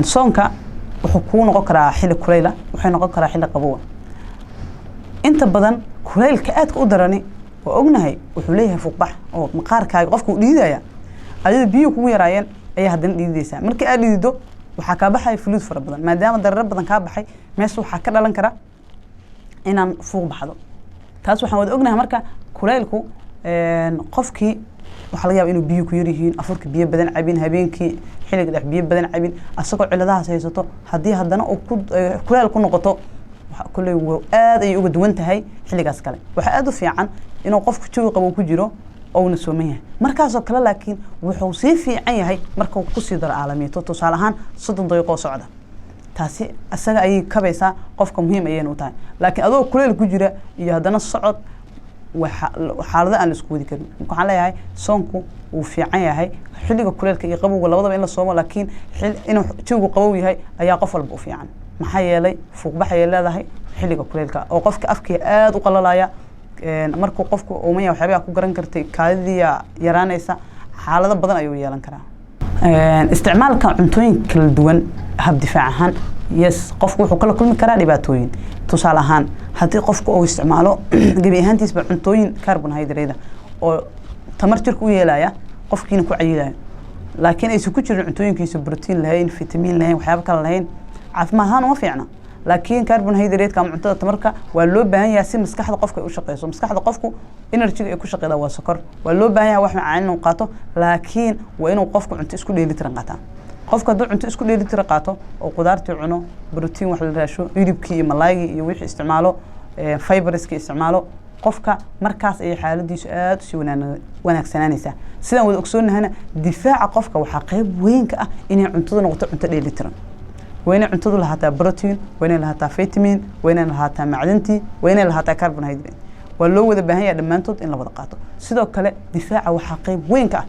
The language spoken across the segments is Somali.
Soonka wuxuu kuu noqon karaa xilli kulayla, wuxuu noqon karaa xilli qabowa. Inta badan kulaylka aadka u darani, waa ognahay, wuxuu leeyahay fuuqbax oo maqaarkaaga qofka uu dhiidaya. Ayadoo biyuhu kugu yaraayeen ayaa haddana dhiidaysaa. Markii aad dhiidido, waxaa kaa baxaya fluid fara badan. Maadaama dareero badan kaa baxay, meesha waxaa ka dhalan kara inaan fuuq baxdo. Taas waxaan wada ognahay. Marka kulaylku qofkii waxaa laga yaaba inuu biyo ku yar yihiin, afurka biyo badan cabin, habeenkii xilliga dhex biyo badan cabin, asagoo ciladahaas haysato, haddii haddana uu ku kulayl ku noqoto, kolley aad ayay uga duwan tahay xilligaas kale. Waxaa aad u fiican inuu qofku jawi qabow ku jiro ouna sooman yahay markaasoo kale, laakiin wuxuu sii fiican yahay markuu kusii daro aalamiito, tusaale ahaan 30 daqiiqo oo socda. Taasi isaga ayay kabaysaa qofka, muhiim ayayna u tahay. Laakiin adoo kuleyl ku jira iyo haddana socod, xaalado aan la isku wadi karin. Marka waxaan leeyahay, soonku wuu fiican yahay xilliga kuleylka iyo qabowga labadaba in la soomo, laakiin inuu jawigu qabow yahay ayaa qof walba u fiican. Maxaa yeelay, fuuqbax ayay leedahay xilliga kuleylka oo qofka afkii aada u qalalaya. Markuu qofku uumaya, waxyaabaha ku garan kartay, kaadidiya yaraanaysa, xaalado badan ayuu yeelan karaa. Isticmaalka cuntooyin kala duwan hab difaac ahaan, yes, qofku wuxuu kala kulmi karaa dhibaatooyin. Tusaale ahaan, haddii qofku uu isticmaalo gebi ahaantiisba cuntooyin carbohydrate oo tamar jirka u yeelaya, qofkiina ku cayilayo, laakiin aysan ku jirin cuntooyinkiisa brotiin lahayn, fitamiin lahayn, waxyaabo kale lahayn, caafimaad ahaan uma fiicna. Laakiin carbohydrate ama cuntada tamarka waa loo baahan yahay si maskaxda qofka ay u shaqeyso. Maskaxda qofku energy ay ku shaqeydaa waa sokor. Waa loo baahan yahay wax macaan inuu qaato, laakiin waa inuu qofku cunto isku dheelitiran qaataa. Qofku hadduu cunto isku dheelitiran qaato oo qudaartii cuno, brotiin wax la raasho, hilibkii iyo malaygii iyo wixii isticmaalo, fiberskii isticmaalo, qofka markaas ayay xaaladiisu aada usii wanaagsanaanaysaa. Sidaan wada ogsoonnahana, difaaca qofka waxaa qayb weyn ka ah inay cuntadu noqoto cunto dheelitiran. Waa inay cuntadu lahaataa protein, waa inay lahaataa vitamin, waa inay lahaataa macdantii, waa inay lahaataa carbohydrate. Waa loo wada baahan yahay dhammaantood in la wada qaato. Sidoo kale difaaca waxaa qayb weyn ka ah,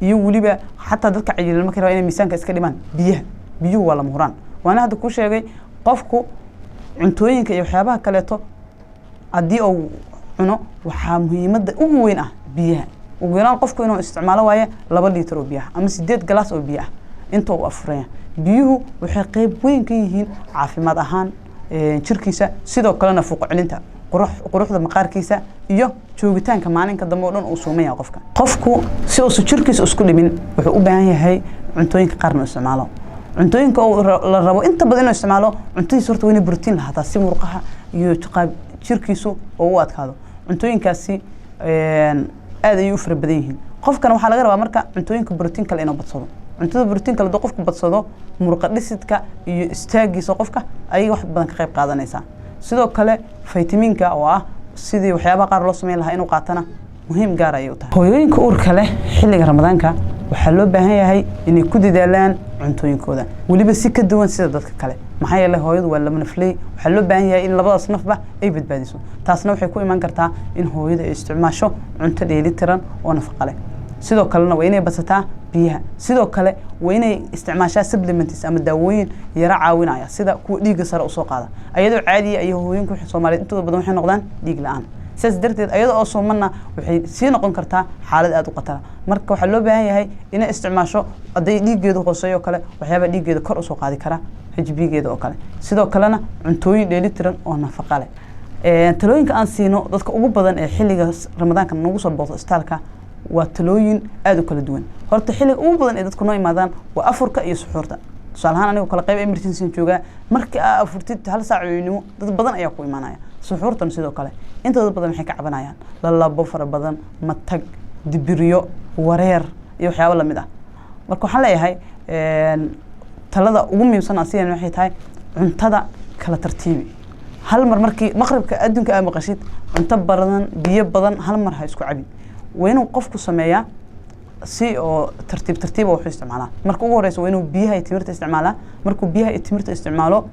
iyo weliba xataa dadka cayilan markay rabaan inay miisaanka iska dhimaan, biyaha. Biyuhu waa lama huraan. Waana hadda kuu sheegay, qofku cuntooyinka iyo waxyaabaha kaleeto haddii uu cuno, waxaa muhiimadda ugu weyn ah biyaha. Ugu yaraan qofku inuu isticmaalo waaye 2 liitar oo biyaha ama 8 galaas oo biyo ah inta uu afuraya. Biyuhu waxay qayb weyn ka yihiin caafimaad ahaan jirkiisa, sidoo kalena fuuq celinta, quruxda maqaarkiisa iyo joogitaanka maalinka dambe oo dhan uu suuman yahay qofka. Qofku si uusan jirkiisa isku dhimin, wuxuu u baahan yahay cuntooyinka qaarna uu isticmaalo. Cuntooyinka uu la rabo inta badan inuu isticmaalo, cuntadiisa horta waa inay brotiin lahaataa si murqaha iyo qaab jirkiisu oo u adkaado. Cuntooyinkaasi aad ayay u fara badan yihiin. Qofkana waxaa laga rabaa marka cuntooyinka brotiin kale inuu badsado. Cuntada brotiin kale hadduu qofku badsado, murqa dhisidka iyo istaagiisa qofka ayay wax badan ka qayb qaadanaysaa. Sidoo kale faytamiinka oo ah sidii waxyaabaha qaar loo sameyn lahaa inuu qaatana muhiim gaar ayay u tahay. Hooyooyinka uurka leh xilliga Ramadaanka waxaa loo baahan yahay inay ku dadaalaan cuntooyinkooda, weliba si ka duwan sida dadka kale. Maxaa yeelay, hooyadu waa laba nafley. Waxaa loo baahan yahay in labadaas nafba ay badbaadiso. Taasna waxay ku iman kartaa in hooyada ay isticmaasho cunto dheelitiran oo nafaqa leh. Sidoo kalena waa inay badsataa biyaha. Sidoo kale waa inay isticmaashaa supplements ama daawooyin yaro caawinaya, sida kuwa dhiigga sare usoo qaada. Ayadoo caadiya iyo hooyooyinka Soomaaliyeed intooda badan waxay noqdaan dhiig la-aan. Sidaas darteed, ayada oo soomanna waxay sii noqon kartaa xaalad aada u khatara. Marka waxaa loo baahan yahay inay isticmaasho, hadday dhiiggeedu hooseeyo kale, waxyaabaa dhiiggeeda kor usoo qaadi kara, HB-geeda oo kale. Sidoo kalena cuntooyin dheelitiran oo nafaqa leh. Talooyinka aan siino dadka ugu badan ee xilliga Ramadaanka nagu soo booqdo isbitaalka waa talooyin aada u kala duwan. Horta xilliga ugu badan ee dadku noo imaadaan waa afurka iyo suxuurta. Tusaale ahaan, anigoo kale qayb emergency joogaa, markii aa afurtid 1 saac weynimo, dad badan ayaa ku imaanaya. Suxuurtan sidoo kale, intooda badan waxay ka cabanayaan lalabo fara badan, matag, dibiryo, wareer iyo waxyaabo lamid ah. Marka waxaan leeyahay, talada ugu muhiimsan aan siinayn waxay tahay cuntada kala tartiibi. Hal mar markii maqribka adduunka aa maqashid, cunto badan, biyo badan hal mar ha isku cabin. Waa inuu qofku sameeyaa si oo tartiib tartiiba wuxuu isticmaalaa. Marka ugu horeysa waa inuu biyaha iyo timirta isticmaalaa. Markuu biyaha iyo timirta isticmaalo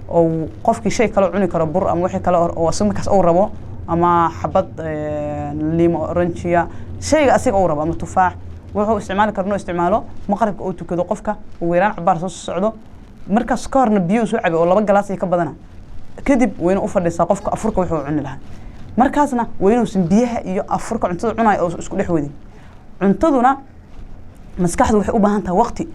oo qofkii shay kale cuni karo, bur ama wixii kale oo asiga markaas uu rabo, ama xabad limo, oranjiya, shayga asiga uu rabo, ama tufaax, wuxuu isticmaali karo inuu isticmaalo. Maqribka uu tukado, qofka ugu yaraan cabaar soo socdo. Markaas ka horna biyo soo cabay oo 2 galaas iyo ka badana. Kadib waa inuu u fadhiistaa qofka afurka wuxuu cuni lahaa. Markaasna waa inuusan biyaha iyo afurka cuntada cunayo oo isku dhex wadin. Cuntaduna maskaxdu waxay u baahan tahay waqti.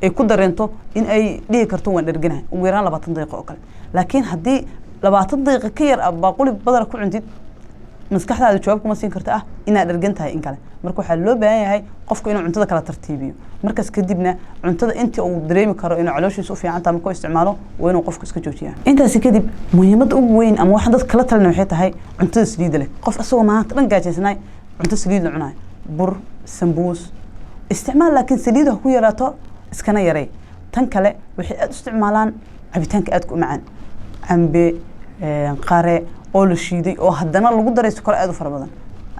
Ay ku dareento in ay dhihi karto "Waan dherganahay" ugu yaraan 20 daqiiqo oo kale. Laakiin haddii 20 daqiiqo ka yar baaquli badara ku cuntid, maskaxdaada jawaab kuma siin karta ah inaad dhergan tahay in kale. Marka waxaa loo baahan yahay qofku inuu cuntada kala tartiibiyo. Markaas kadibna cuntada intii uu dareemi karo inuu calooshiisa u fiican tahay markuu isticmaalo, waa inuu qofku iska joojiyaa. Intaasi kadib, muhiimadda ugu weyn ama waxaan dadka kala talina waxay tahay cuntada saliidda leh. Qof isagoo maanta dhan gaajaysanaay cunto saliid la cunayo, bur, sambuus isticmaal, laakiin saliid ha ku yaraato, iskana yarey. Tan kale, waxay aada u isticmaalaan cabitaanka aadka u macaan, cambe, qare oo la shiiday oo haddana lagu daray sokor aada u fara badan.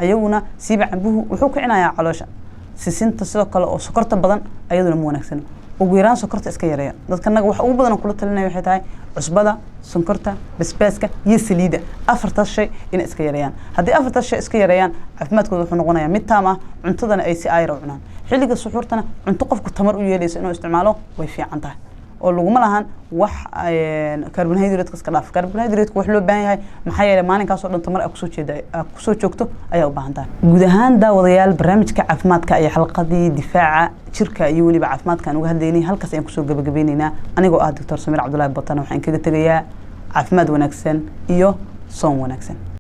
Ayaguna siiba cambuhu wuxuu kicinayaa caloosha. Sisinta sidoo kale oo sokorta badan ayaduna ma wanaagsano. Ugu yaraan sokorta iska yareeya. Dadka naga waxa ugu badan oo kula talinaya waxay tahay cusbada, sonkorta, basbaaska iyo saliidda, afartaas shay inay iska yareeyaan. Haddii afartaas shay iska yareeyaan, caafimaadkooda wuxuu noqonayaa mid taam ah, cuntadana ay si aayar u cunaan. Xilliga suxuurtana cunto qofku tamar u yeelaysa inuu isticmaalo way fiican tahay, oo laguma lahan wax carbohydrate iska dhaaf. Carbohydrate wax loo baahan yahay, maxaa yeelay maalinkaas oo dhan tamar aad kusoo jeeda, aad kusoo joogto ayaa u baahan tahay. Guud ahaan, daawadayaal, barnaamijka caafimaadka iyo xalqadii difaaca jirka iyo weliba caafimaadka aan uga hadlaynay halkaas ayaan kusoo gabagabeyneynaa. Anigoo ah Doctor Samiir Cabdullaahi Batana, waxaan kaga tegayaa caafimaad wanaagsan iyo soon wanaagsan.